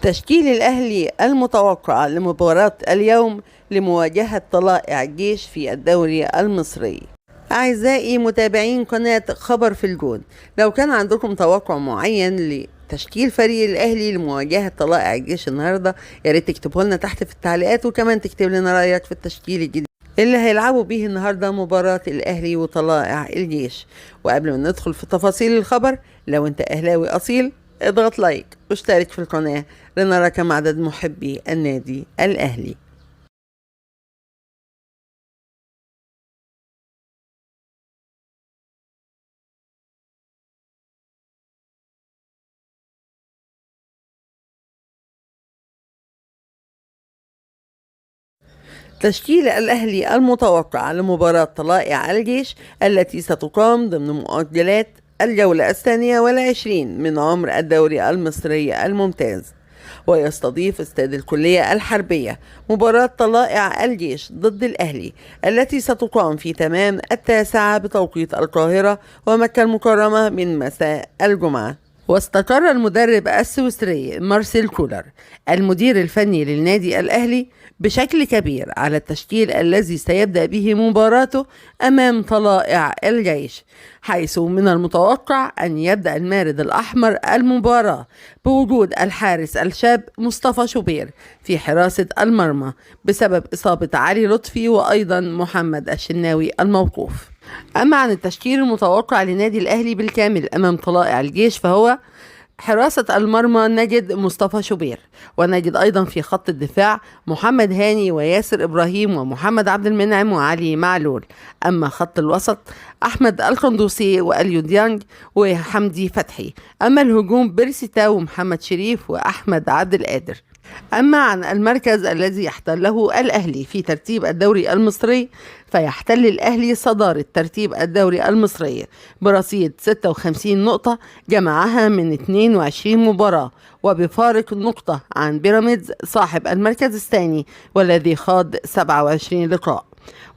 تشكيل الأهلي المتوقع لمباراة اليوم لمواجهة طلائع الجيش في الدوري المصري. أعزائي متابعين قناة خبر في الجون، لو كان عندكم توقع معين لتشكيل فريق الأهلي لمواجهة طلائع الجيش النهاردة، يا ريت تكتبه لنا تحت في التعليقات، وكمان تكتب لنا رأيك في التشكيل الجديد اللي هيلعبوا به النهاردة مباراة الأهلي وطلائع الجيش. وقبل ما ندخل في تفاصيل الخبر، لو انت أهلاوي أصيل اضغط لايك واشترك في القناة لنرى كم عدد محبي النادي الأهلي. تشكيل الأهلي المتوقع لمباراة طلائع الجيش التي ستقام ضمن مؤجلات الجولة 22 من عمر الدوري المصري الممتاز، ويستضيف استاد الكلية الحربية مباراة طلائع الجيش ضد الأهلي التي ستقام في تمام 9 بتوقيت القاهرة ومكة المكرمة من مساء الجمعة. واستقر المدرب السويسري مارسيل كولر المدير الفني للنادي الأهلي بشكل كبير على التشكيل الذي سيبدأ به مباراته أمام طلائع الجيش، حيث من المتوقع أن يبدأ المارد الأحمر المباراة بوجود الحارس الشاب مصطفى شوبير في حراسة المرمى بسبب إصابة علي لطفي وأيضا محمد الشناوي الموقوف. أما عن التشكيل المتوقع لنادي الأهلي بالكامل أمام طلائع الجيش، فهو حراسة المرمى نجد مصطفى شوبير، ونجد أيضا في خط الدفاع محمد هاني وياسر إبراهيم ومحمد عبد المنعم وعلي معلول. أما خط الوسط أحمد القندوسي وأليو ديانج وحمدي فتحي. أما الهجوم بيرسي تاو ومحمد شريف وأحمد عبد القادر. أما عن المركز الذي يحتله الأهلي في ترتيب الدوري المصري، فيحتل الأهلي صدارة ترتيب الدوري المصري برصيد 56 نقطة جمعها من 22 مباراة، وبفارق نقطة عن بيراميدز صاحب المركز الثاني والذي خاض 27 لقاء.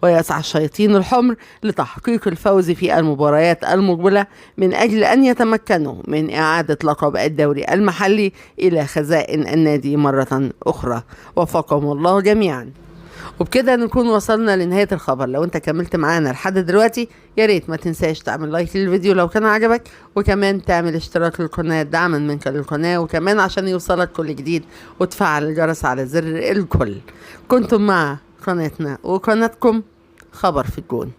ويسعى الشياطين الحمر لتحقيق الفوز في المباريات المقبلة من أجل أن يتمكنوا من إعادة لقب الدوري المحلي إلى خزائن النادي مرة أخرى. وفقهم الله جميعا. وبكده نكون وصلنا لنهاية الخبر. لو انت كملت معانا لحد دلوقتي يا ريت ما تنساش تعمل لايك للفيديو لو كان عجبك، وكمان تعمل اشتراك للقناة دعما منك للقناة، وكمان عشان يوصلك كل جديد، وتفعل الجرس على زر الكل. كنتم مع قناتنا وقناتكم خبر في الجون.